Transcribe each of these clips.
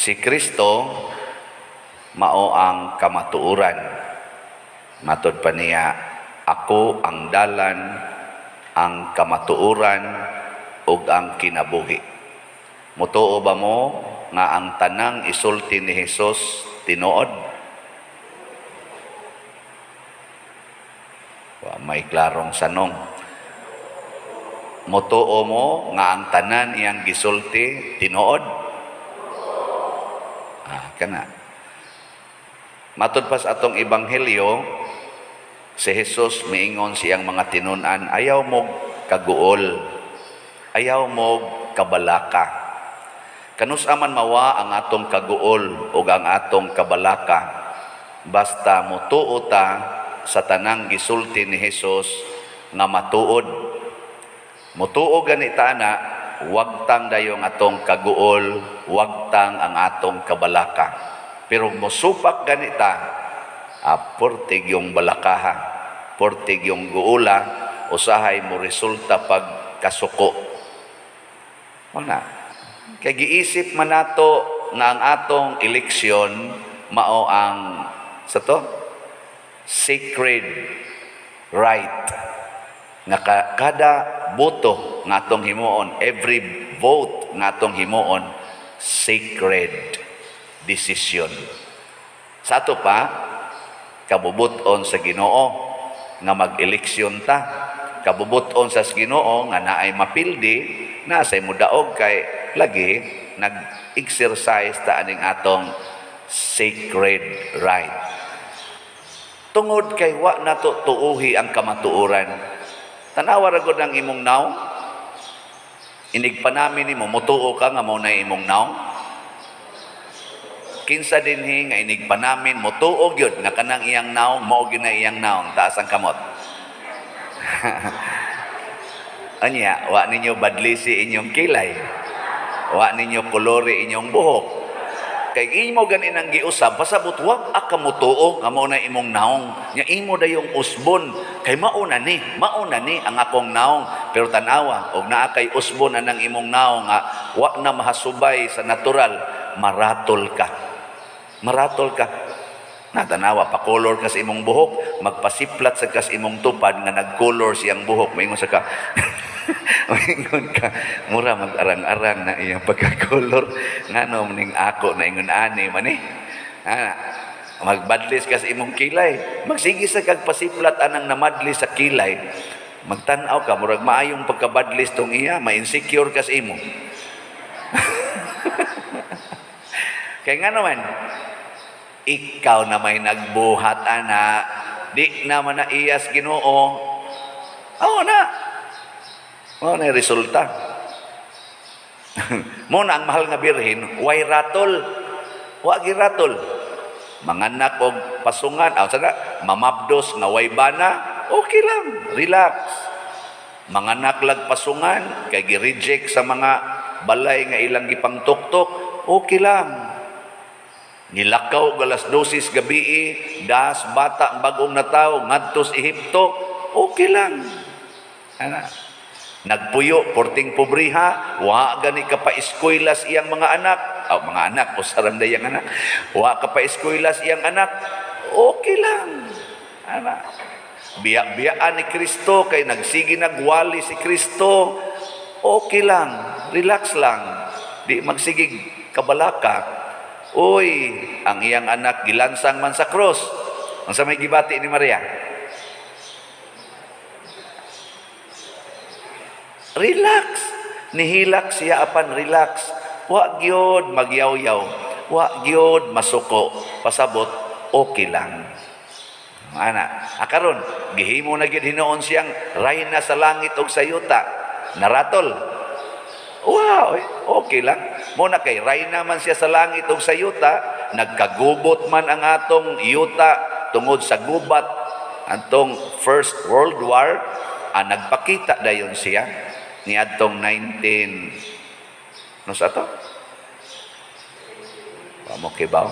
Si Kristo mao ang kamatuoran. Matod pa niya, "Ako ang dalan, ang kamatuoran, ug ang kinabuhi." Mutuo ba mo nga ang tanang isulti ni Hesus tinuod? Wa may klarong sanong. Mutuo mo nga ang tanan iyang gisulti tinuod? Ah, kana. Matod pa sa atong ebanghelyo, si Jesus miingon siyang mga tinun-an, "Ayaw mo kaguol, ayaw mo kabalaka." Kanus-a man mawa ang atong kaguol o ang atong kabalaka, basta mutuo ta sa tanang gisulti ni Jesus nga matuod. Mutuo gani ta ana, wagtang dayong atong kaguol, wagtang ang atong kabalaka. Pero musupak gani ta, portig yung balakaha, portig yung guula, usahay mo resulta pag kasuko. Wala. Kay giisip man nato nga ang atong eleksyon mao ang sa to sacred right nga kada boto nga atong himuon, every vote nga atong himuon, sacred decision. Sa ato pa, kabubuton sa Ginoo nga mag-eleksyon ta. Kabubuton sa Ginoo nga naay mapildi, nasay mudaog kay lagi nag-exercise ta aning atong sacred right. Tungod kay wa nato tuuhi ang kamatuoran. Tanawa ra gud ang imong nawong. Inig panamin nimo, mutuo ka nga mao na imong nawong? Kinsa dinhi nga inig panamin mutuo gyud nga kanang iyang nawong mao gyud na iyang nawong? Taas ang kamot. Anya, wa ninyo badlisi inyong kilay. Wa ninyo kolori inyong buhok. Kay imo gani nang giusab, pasabot wa ka mutuo nga mao na imong naong. Nya imo dayong usbon kay mao na ni ang akong naong. Pero tan-awa og naa kay usbon anang imong naong nga wa na mahasubay sa natural, maratol ka. Maratol ka. Natanawa, pakolor ka sa imong buhok, magpasiplat sa kas imong tupad nga nagkolor siyang buhok. Maingon sa ka, maingon ka, mura mag-arang-arang na iyang pagkakolor. Ngano ning ako na ingon ani man eh. Ah, magbadlis ka sa imong kilay. Magsige sa kag pasiplat anang namadlis sa kilay. Magtan-aw ka, murag maayong pagkabadlis tong iya, ma-insecure ka sa imo. Kaya nga naman, ikaw na may nagbuhat ana, di naman na iyas Ginoo. Oo na. Mao na yung resulta. Mo na ang mahal nga birhen, way ratol. Wa gi ratol. Manganak og pasungan, aw sana mamabdos nga way bana, okay lang, relax. Manganak lag pasungan kay gi-reject sa mga balay nga ilang gipangtuktok, okay lang. Nilakaw galas 12 gabi, das bata ang bagong natawo ngadto sa Ehipto, okay lang. Ana. Nagpuyo porting pobriha, wa gani ka pa eskwela sa iyang mga anak. Aw, mga anak, usaram dayang anak. Wa ka pa eskwela sa iyang anak, okay lang. Ana. Biya-biyaan ni Kristo kay nagsige nagwali si Kristo, okay lang, relax lang. Di magsigig kabalaka. Uy, ang iyang anak gilansang man sa krus. Ang sa may gibati ni Maria? Relax. Nihilak siya apan relax. Wa gyud magyaw-yaw. Wa gyud masuko. Pasabot, okay lang. Ana, akaron gihimo na gyud hinuon siyang rayna sa langit ug sa yuta. Naratol. Wow, eh, okay lang. Mo na kay rayna man siya sa langit ug sa yuta, nagkagubot man ang atong yuta tungod sa gubat antong First World War, nagpakita dayon siya niadtong 19 no sa to? Wa mo kibaw?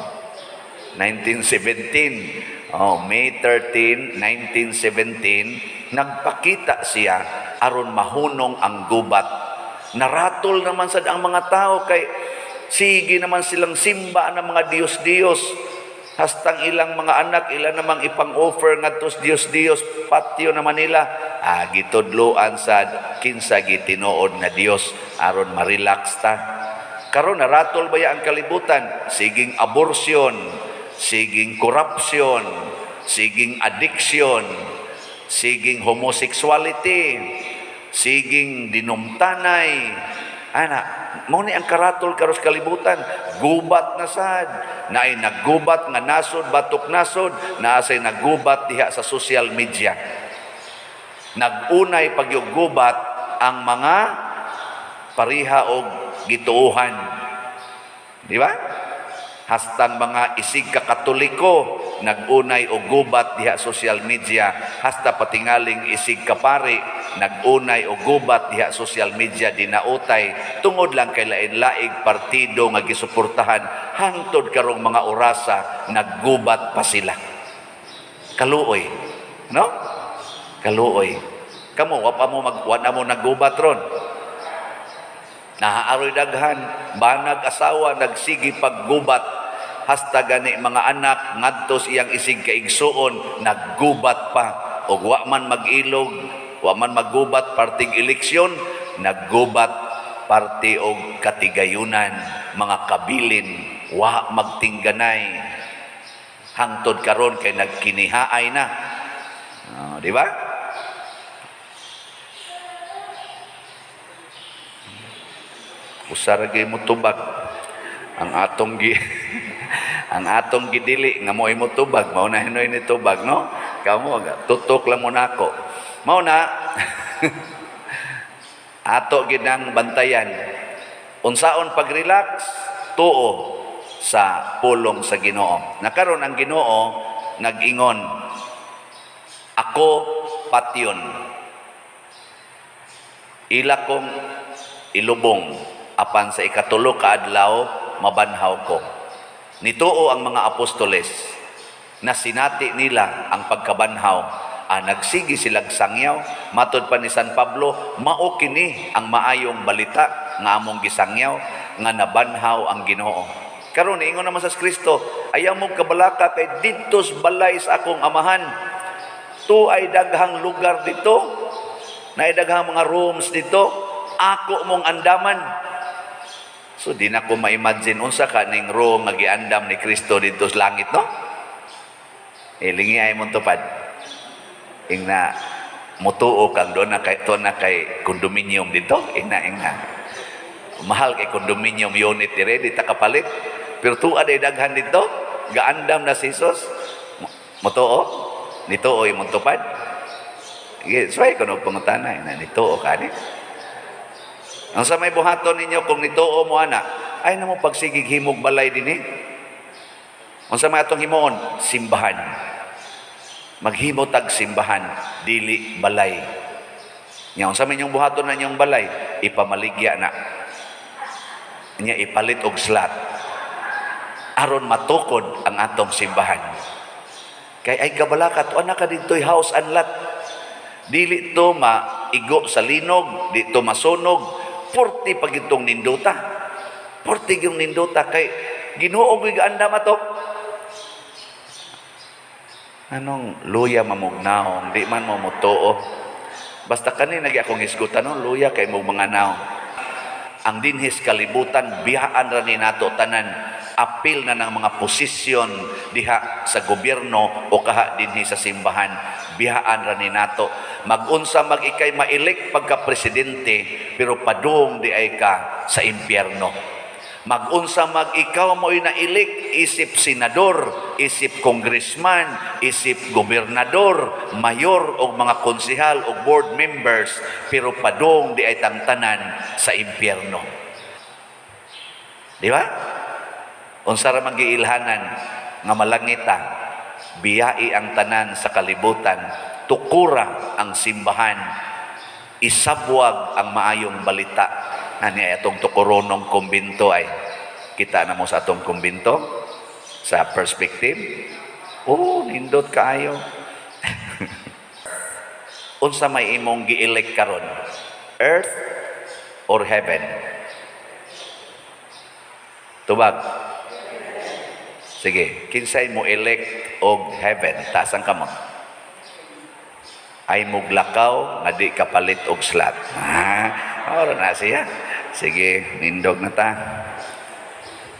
1917. Oh, May 13, 1917, nagpakita siya aron mahunong ang gubat. Naratol naman sad ang mga tao kay Sige naman silang simba ng mga Diyos-Diyos. Hastang ilang mga anak, ilan namang ipang-offer ngadto sa Diyos-Diyos, patio naman nila. Ah, gitudloan sa kinsa gitinuod nga Dios aron ma-relax ta. Karon naratol baya ang kalibutan? Siging abortion, siging corruption, siging addiction, siging homosexuality, siging dinumtanay. Ana, mao ni ang karatol karos kalibutan, gubat na sad. Naay naggubat nga nasod batok nasod, naa say naggubat diha sa social media. Nag-unay pagyuggubat ang mga pariha og gituohan. Di ba? Hastang mga isig ka Katoliko nag-unay og gubat diha social media, hasta patingaling isig ka pari nag-unay og gubat diha social media, dinautay tungod lang kay lain-laing partido nga gisuportahan. Hangtod karong mga orasa, naggubat pa sila. Kaluoy, no? Kaluoy. Kamo, wa pa mo mag wa na mo naggubat ron? Naaaroy daghan banag asawa nagsigi paggubat, hasta gani mga anak ngadto sa iyang isig kaigsuon naggubat pa, ug wa man mag-ilog, wa man maggubat parting eleksyon, naggubat parte og katigayunan, mga kabilin, wa magtingganay hangtod karon kay nagkinihaay na. Oh, di ba? Usa ra gyud mo tubag ang atong gi ang atong gidili nga mo'y motubag, mao na hinoy ni tubag, no? Kamo tutok lang mo nako. Mao na ato gid ang bantayan unsaon pag-relax, tuo sa pulong sa Ginoo. Nakaron ang Ginoo nag-ingon, "Ako patyon, ila kong ilubong, apan sa ikatulo ka adlaw mabanhaw ko." Nituo ang mga apostoles na sinati nila ang pagkabanhaw. Ah, nagsigi silag sangyaw. Matod pa ni San Pablo, mao kini ang maayong balita nga among gisangyaw, nga nabanhaw ang Ginoo. Karon niingon naman sa Kristo, "Ayaw mo kabalaka kay didto sa balay sa akong amahan tuay daghang lugar dito, naay daghang mga rooms dito, ako mong andaman." So di na ko ma-imagine unsa ka ning room nga giandam ni Kristo dito sa langit, no? Eh, lingi ay mong tupad. Ingna mutuo kang doon na kay condominium dito, ingna ingna. Mahal kay condominium unit dire, di ta kapalit. Pero tuwa day daghan dito, gaandam na si Jesus. Mutuo? Nituo imong tupad? Sige, suway ko nog pangutana, na nituo ka ni. Ang sa may buhaton ninyo kung nituo mo ana, ay na mo pagsigig himog balay dinhi. Unsa may atong himuon? Simbahan. Maghimo tag simbahan, dili balay. Nya unsa may inyong buhaton na inyong balay? Ipamaligya na. Nya ipalit og slot. Aron matukod ang atong simbahan. Kay ay kabalaka, tuan na ka dito'y house and lot. Dili to maigo sa linog, di to masunog. Porti pag itong nindota. Porti yung nindota kay Ginoo ko'y gaandam ato. Anong luya mamugnaong, di man mo mutuo. Basta kani nagi akong hisgutan, no, luya kay mo mga naong. Ang dinhis kalibutan, biyaan ra ni nato tanan. Apil na ng mga posisyon diha sa gobyerno o kaha dinhi sa simbahan, biyaan ra ni nato. Magunsa mag ikay ma-elect pagka presidente, pero padung di ay ka sa impyerno. Magunsa mag ikaw mo'y na-elect isip senador, isip congressman, isip gobernador, mayor o mga konsehal o board members, pero padung di ay tangtanan sa impyerno. Di ba? Unsa ra man giilhanan nga malangita, biyai ang tanan sa kalibutan, tukura ang simbahan, isabwag ang maayong balita. Ani ay atong tukuronong kumbinto ay. Kita na mo sa atong kumbinto sa perspective. Oh, nindot kaayo. Unsa may imong gi-elect karon? Earth or heaven? Tubag. Sige, kinsay mo elect og heaven? Taas ang kamot. Ay muglakaw nga di kapalit og slot. Ah, ora na siya. Sige, nindog na ta.